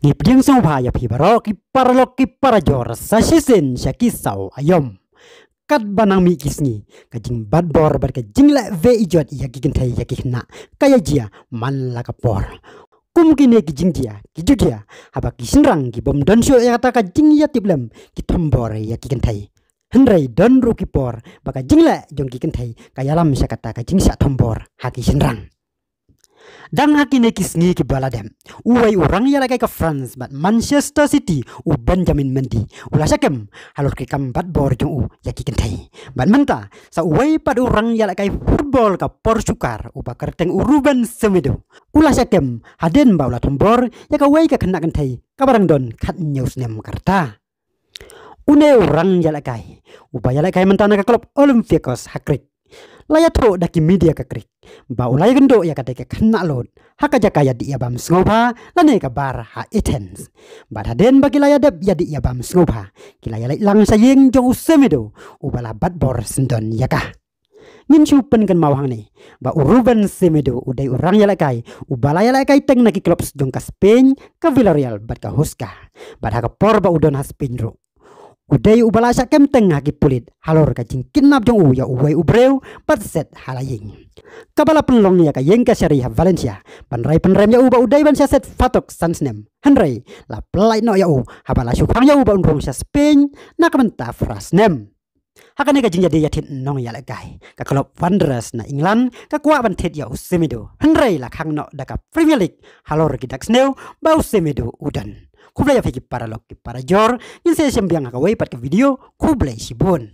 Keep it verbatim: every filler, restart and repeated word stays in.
Ki pdiang sngewbha ïa phi baroh ki paralok ki parajor, sa shisien sha ki saw aïom. Katba nang mih ki sngi, ka jingbat bor bad ka jingleh beh ijot ïa ki kynthei ïa ki khynnah ka ïa jia man la ka por. Kum kine ki jingjia ki ju jia haba ki shynrang ki bym don shuh ïa kata ka jingïatiplem, ki thombor ïa ki kynthei. Hynrei don ruh ki por ba ka jingleh jong ki kynthei ka ïalam sha kata ka jingshah thombor ha ki shynrang. Dang ha kine ki sngi kiba la dep, uwei u rang ïalehkai ka France bad Manchester City, u Benjamin Mendy, u la shah kem halor ki kam bat bor jong u ïa ki kynthei. Bad mynta sa uwei pat u rang ïalehkai football ka por shukar uba kyrteng u Ruben Semedo, u la shah kem hadien ba u la thombor ïa kawei ka khynnah kynthei kaba dang don khathynñiew snem ka rta. Une u rang ïalehkai, uba ïalehkai mynta na ka klub Olympiacos ha Greek, la ïathuh da ki media ka Greek ba u la ïakynduh ïa kata ka khynnah lud ha ka jaka ïadih ïabam sngewbha lane ka bar ha Athens. Bad hadien ba ki la ïadep ïadih ïabam sngewbha, ki la ïaleit lang sha ïing jong u Semedo, uba la bat bor syndon ïa ka. Ngin shu pynkynmaw hangne ba u Ruben Semedo u dei u rang ïalehkai uba la ïalehkai teng na ki klub jong ka Spain, ka Villarreal bad ka Huesca. Bad ha ka por ba u don ha Spain ruh, u dei uba la shah kem teng ha ki pulit halor ka jingkidnap jong u ïa uwei u briew bad set ha la ïing, kaba la pynlong ïa ka ïing kashari ha Valencia ban rai pynrem ïa u ba u dei ban shah set phatok san snem. Hynrei la pyllait noh ïa u haba la shu khang ïa u ba un rung sha Spain na ka bynta phra snem. Ha kane ka jingïadei ïathied nongïalehkai, ka klub Wanderers na England ka kwah ban thied ïa u Semedo, hynrei la khang noh da ka Premier League halor ki dak sniew ba u Semedo u don. Khublei ïa phi ki paralok ki parajor, ngin sa ïashem biang ha kawei pat ka video. Khublei shibun.